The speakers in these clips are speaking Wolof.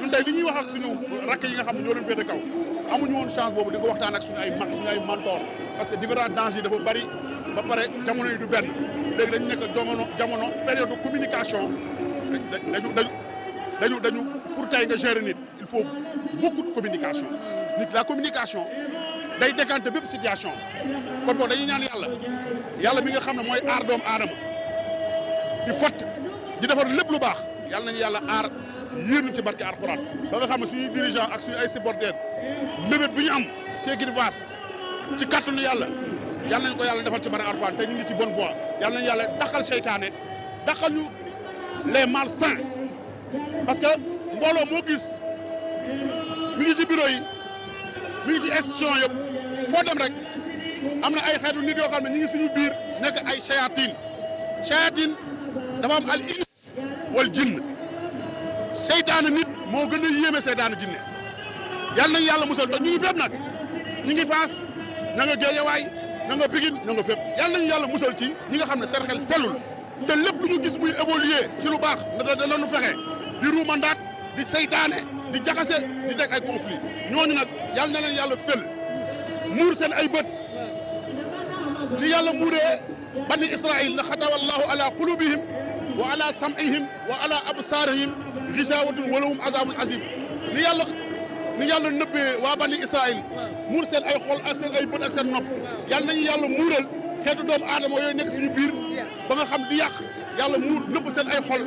ñun tey li ñuy wax ak suñu rakk yi nga xam ne ñoo leen féete kaw amuñu woon chance boobu di ko waxtaan ak suñu ay mag suñu ay mentor parce que différents dangers yi dafa bari ba pare jamono yi du benn léegi dañu nekk jamono période de communication dañu pour tey nga gérer nit il faut beaucoup de communication nit la communication day décanter bépp situation kon boo dañuy ñaan yàlla mi nga xam ne mooy aar doomu aadama di fott di defar lépp lu baax yàlla nañu yàlla aar yéen ci barke alxuraan ba nga xam ne suñuy dirigeant ak suñu ay supporters mébét bi ñu am ci équipe Fass ci kàttanu yàlla nañ ko yàlla defal ci barke alxuraan te ñu ngi ci bonne voie yàlla nañu yàlla daxal seytaane daxal ñu les malsains parce que mbooloo moo gis mi ngi ci bureau yi mi ngi ci institution yëpp foo dem rek am na ay xeetu nit yoo xam ne ñu ngi suñu biir nekk ay shayatin dafa am al ins wal jinn seytaane nit moo gën a yéeme seytaane jinne yàlla nañu yàlla musal te ñu ngi fépp nag ñu ngi Fass ña nga Géejawaay ña nga Pikine ña nga fépp yàlla nañu yàlla musal ci ñi nga xam ne seen xel sellul te lépp lu ñu gis muy évoluer ci lu baax da nu fexe di ruumandaat di seytaane di jaxase di teg ay conflit ñooñu nag yàlla na leen yàlla fël muur seen ay bët li yàlla muuree bani Israël la xatawa allahu ala qulubihim wa ala sam'ihim wa ala absaarihim gisawatun walahum azabun azim ni yàlla nëbbee waa bani Israël muur seen ay xol ak seen ay bët ak seen nopp yàlla nañu yàlla muural xeetu doomu aadama yooyu nekk suñu biir ba nga xam di yàq yàlla muur nëbb seen ay xol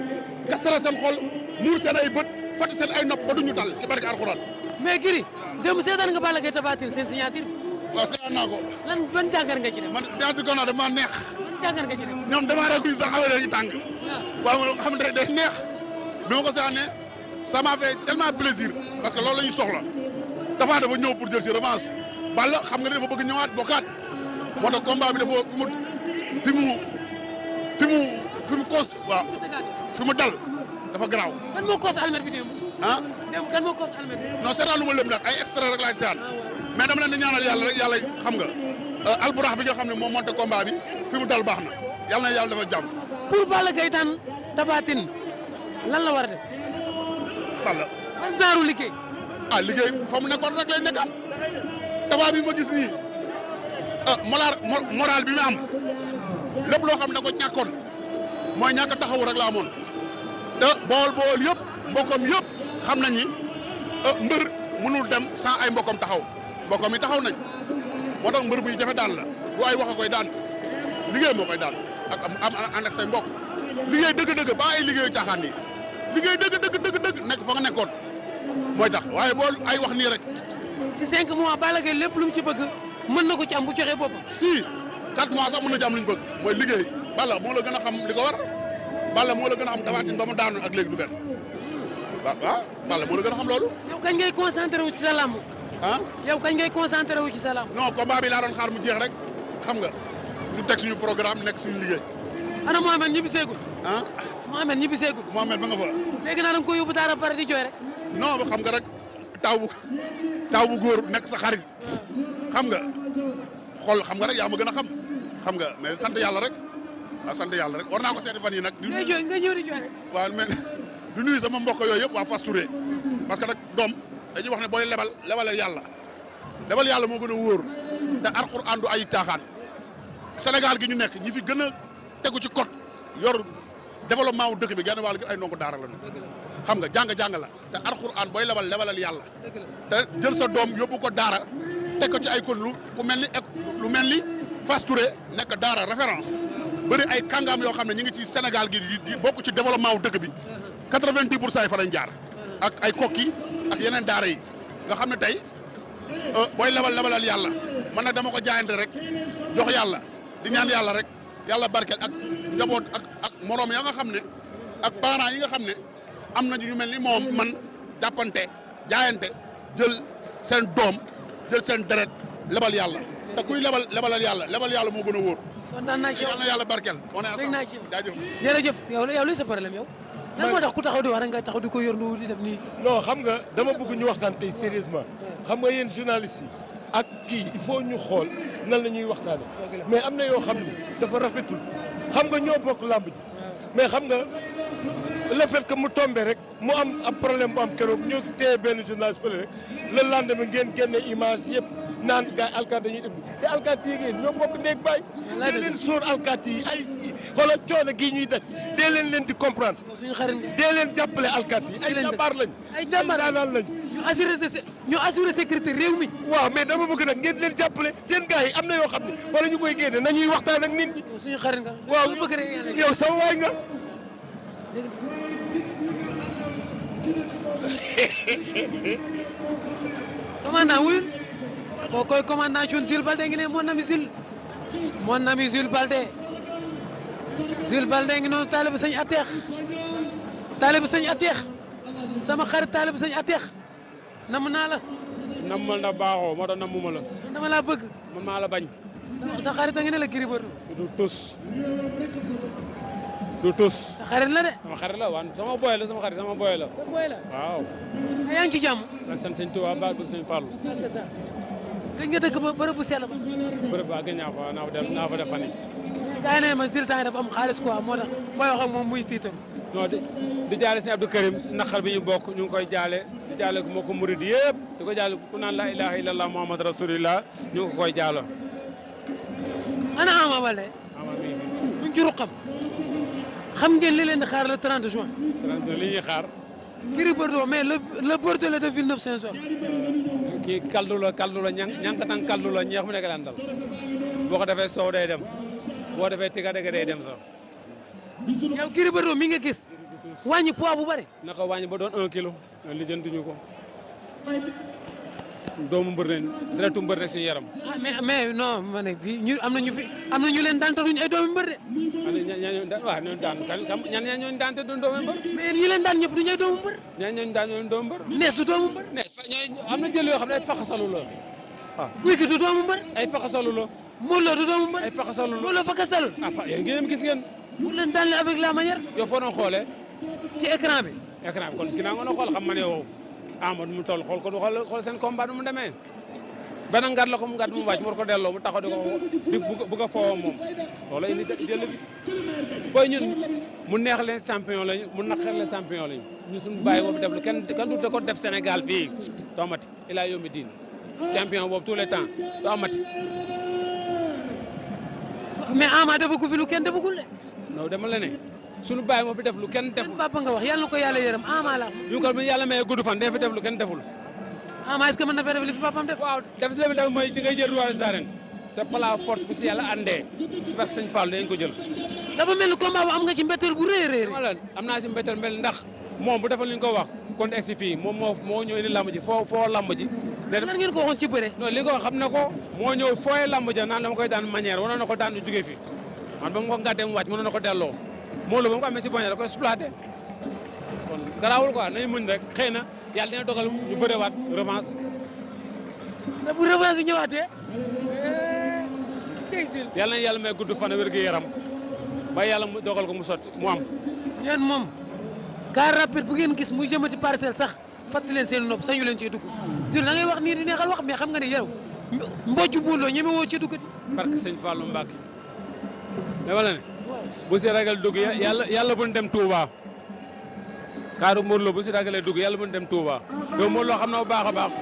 kasara seen xol muur seen ay bët fàtte seen ay nopp ba duñu dal ci barke alxuraan. mais Gris démb seetaan nga Balla Gaye Tapha Tine seen signature bi. waaw seetaan naa ko. ban jàngat nga ci def. man signature ko naa dama neex. ban jàngat nga ci def. ñoom damaa rek sax awee ñu tàng. waaw xam ne day neex bi ma ko seetaanee ça m'a fait tellement plaisir parce que loolu la ñu soxla Tapha dafa ñëw pour jël ci revanche Balla xam nga ne dafa bëgg ñëwaat bokkaat moo tax combat bi dafa fi mu koos waaw fi mu dal dafa garaaw. kan moo koos almet bi démb. ah démb kan moo koos almet bi. non seetaan lu ma lépp nag ay extrait rek laay seetaan mais dama leen di ñaanal yàlla rek yàlla xam nga alburax bi nga xam ne moom monté combat bi fi mu dal baax na yàlla na yàlla dafa jàmm. pour Balla Gaye daan Tapha Tine lan la war a def. Balla. ban genre liggéey. liggéey fa mu nekkoon rek lay nekkaat Tapha bi ma gis nii moral bi mu am lépp loo xam ne da ko ñàkkoon mooy ñàkk a taxawu rek la amoon te bool yëpp mbokkam yëpp xam nañ ni mbër mënul dem sans ay mbokkam taxaw mbokkam yi taxaw nañ moo tax mbër buy jafe daan la du ay wax a koy daan liggéey moo koy daan ak am ànd ak say mbokk liggéey dëgg-dëgg ba ay liggéeyu caaxaan nii liggéey dëgg nekk fa nga nekkoon mooy tax waaye boo ay wax nii rek. ci 5 mois Balla Gaye lépp lu mu ci bëgg mën na ko ci am bu joxee boppam. fii 4 mois sax mën na ci am lu ñu bëgg mooy liggéey Balla moo la gën a xam li ko war Balla moo la gën a xam Tapha Tine ba mu daanu ak léegi du benn waaw Balla moo la gën a xam loolu. yow kañ ngay concentré wu ci sa làmb. yow kañ ngay concentré wu ci sa làmb. non combat bi laa doon xaar mu jeex rek xam nga ñu teg suñu programme nekk suñu liggéey. ana Mohamed ñibbi seegul. Mohamed ñibbi seegul. Mohamed ba nga fa. léegi naa da nga koy yóbbu daara pare di jooy rek. non xam nga rek taw bu góor nekk sa xarit xam nga xool xam nga rek yaa ma gën a xam nga mais sant yàlla rek waaw sant yàlla rek war naa ko seeti fan yi nag. ngay jooy nga ñëw di jooy rek. waaw mais du nuyu sama mbokk yooyu yëpp waa Fass Touré parce que nag doom dañuy wax ne booy lebalal yàlla moo gën a wóor te Alxuraan du ay caaxaan Sénégal gi ñu nekk ñi fi gën a tegu ci code yor développement wu dëkk bi genn wàll gi ay ndongo daara la ñu xam nga jàng la te Alxuraan booy lebalal yàlla te jël sa doom yóbbu ko daara teg ko ci ay kon lu mel ni Fass Touré nekk daara référence bëri ay kàngaam yoo xam ne ñu ngi ci Sénégal gi di bokk ci développement wu dëkk bi 90% yi fa lañ jaar ak ay kokki ak yeneen daara yi nga xam ne tey booy lebalal yàlla man nag dama ko jaayante rek jox yàlla di ñaan yàlla rek yàlla barkeel ak njaboot ak moroom ya nga xam ne ak parents yi nga xam ne am nañu ñu mel ni moom man jàppante jaayante jël seen doom jël seen deret lebal yàlla te kuy lebalal yàlla moo gën a wóor. kontaan naa ci yow yàlla na yàlla barkeel. dégg naa ci yow jaajëf. jërëjëf yow luy sa problème yow. lan moo tax ku taxaw di wax rek nga taxaw di ko yorlu di def nii. non xam nga dama bëgg ñu waxtaan tey sérieusement xam nga yéen journalistes yi ak kii il faut ñu xool nan la ñuy waxtaane mais am na yoo xam ne dafa rafetul xam nga ñoo bokk làmb ji mais xam nga le fait que mu tombé rek mu am ab problème bu am keroog ñu téye benn journaliste fële rek le lendemain ngeen génne image yëpp naan gars alkaati dañuy def te alkaati yi ngeen ñoo bokk néeg baay. dee leen sóor alkaati yi ay xoolal coono gii ñuy daj dee leen di comprendre. suñu xarit nga. dee leen jàppale alkaati yi ay jàmbaar lañ. ay jàmbaar lañ. ñu assuré sécurité réew mi. waaw mais dama bëgg nag ngeen leen jàppale seen gars yi am na yoo xam ne wala ñu koy génne nañuy waxtaan ak nit ñi. suñu xarit nga. waaw bëgg rek yow sama waay nga. commandant wuyul koo koy commandant Jules Baldé ngi ne mon ami Jules Baldé ngi noonu taalibu sëñ Ateex sama xarit taalibu sëñ Ateex namm naa la. nammal na baaxoo moo tax nammuma la. dama laa bëgg. man maa la bañ. sa xarit a ngi ne la Gris Bordeaux. du tus. sa xarit la de. sama xarit la waaw sama boy la sama xarit sama boy la. sa boy la waaw. yaa ngi ci jàmm. man sant sëñ Tuubaa ba bëgg sëñ Fallu. gëj nga dëkk ba bërëb bu sell ba. bërëb ba gëj naa fa def fan yii. gars yi ne man Jules temps yi dafa am xaalis quoi moo tax booy wax ak moom muy tiital. non di jaale sëñ Abdou Karim naqar bi ñu bokk ñu ngi koy jaale di jaale moo ko murid yëpp di ko jaale ku naan la ilaha illallah muhammad rasulillah ñu ngi ko koy jaalo. ana Ama Baldé. Ama mi ngi buñ ci ruqam. xam ngeen li leen di xaar le 30 juin. 30 juin li ñuy xaar. Gris Bordeaux mais le Bordelais de Villeneuve-Saint-Georges. kii kaldu la ñànkatan kaldu la ñeex mu nekk daan dal boo ko defee soow day dem boo defee tiga dëgg day dem sax. yow Gris Bordeaux mi nga gis wàññi poids bu bari. na ko wàññi ba doon 1 kilo lijjantuñu ko doomu mbër leen deretu mbër rek suñu yaram. mais non ma ne fii ñu am na ñu leen daan te duñ ay doomu mbër de. waaw ñooñu daan ñan ñooñu daan te duñ doomu mbër. mais ñi leen daan ñëpp duñ ay doomu mbër. ñooñu daan ñooñu doomu mbër. nees du doomu mbër. am na jël yoo xam ne ay faxasalu la waaw. guy gi du doomu mbër. ay faxasalu la. Modou Lo du doomu mbër. ay faxasalu la Modou Lo fakasal. yéen ngeen gis ngeen. bu leen daan leen avec la manière. yow foo doon xoolee. ci écran bi. écran bi kon ginnaaw nga doon xool xam ma ne yow Amadou mu toll xool ko du xool seen combat nu mu demee. benn ngat la ko mu ngat mu wàcc mu war ko delloo mu taxaw di bëgg a foo moom loolu indi jël bi booy ñun mu neex leen champion lañu mu naqar leen champion lañu ñun suñu bàyyi boobu def lu kenn du ko def Sénégal fii doo amati ilaa yombi diin champion boobu tous les temps doo amati. mais Ama defagu fi lu kenn defagul de. non dama la ne suñu bàyyi moo fi def lu kenn deful. seen papa nga wax yàlla na ko yàlla yërëm Ama la. ñu ko yàlla may gudd fan day fi def lu kenn deful. Ama est-ce que mën na fee def li fi papam def. waaw def si li def mooy di ngay jël roi des arènes te pala force bu si yàlla àndee si barke sëñ Fall dañ ko jël. dafa mel ni combat bu am nga ci mbetteel bu rëy a rëy. wala am naa si mbetteel mel ndax moom bu defal li ñu ko wax kon egsi fii moom moo ñëw indi lamb ji foo lamb ji. lan ngeen ko waxoon ci bëre. non li ko xam na ko moo ñëw fooy lamb ja naan dama koy daan manière wanoon na ko daan ñu jógee fi man ba mu ko gàddee mu wàcc mënoon na ko delloo moo la ba mu ko amee si boñe da koy exploité kon garaawul quoi nañu muñ rek xëy na yàlla dina dogal ñu bërewaat revanche. te bu revanche bi ñëwaatee. yàlla na yàlla may gudd fan wér gu yaram ba yàlla mu dogal ko mu sotti mu am. yéen moom car rapide bu ngeen gis muy jëmati parcelle sax fàttali leen seen nopp sañu leen cee dugg. Jules da ngay wax nii di neexal wax mais xam nga ne yow mbojju buuloo ñeme woo cee duggati. barke sëñ Fallou Mbacke dama la ne. bu si ragal dugg yàlla bu ñu dem Touba. kaaru Modou Lo bu si ragalee dugg yàlla bu ñu dem Touba. yow Modou Lo xam na bu baax a baax.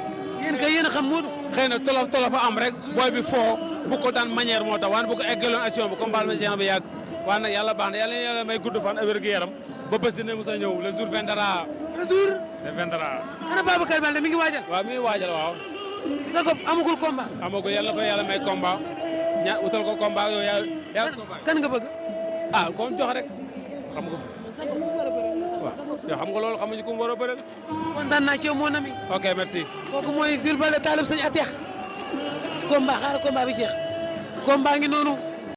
yéen kay yéen a xam Modou. xëy na tolof am rek booy bi foo bu ko daan manière moo tax waan bu ko eggaloon action bi comme baal ma jeex bi yàgg waaye nag yàlla baax na yàlla may gudd fan wér gu yaram ba bés dina mos a ñëw le jour viendra. le jour. le viendra. ana Babacar Baldé mi ngi waajal. waaw mi ngi waajal waaw. sa ko amagul combat. amagul yàlla ko yàlla may combat utal ko combat yow yaa kan nga bëgg. ah comme jox rek xam nga. waaw yow xam nga loolu xamuñu ko mu war a bëre. kontaan naa ci yow mon ami. ok merci. kooku mooy Jules Baldé taalib sëñ Ateex. combat xaaral combat bi jeex. combat ngi noonu.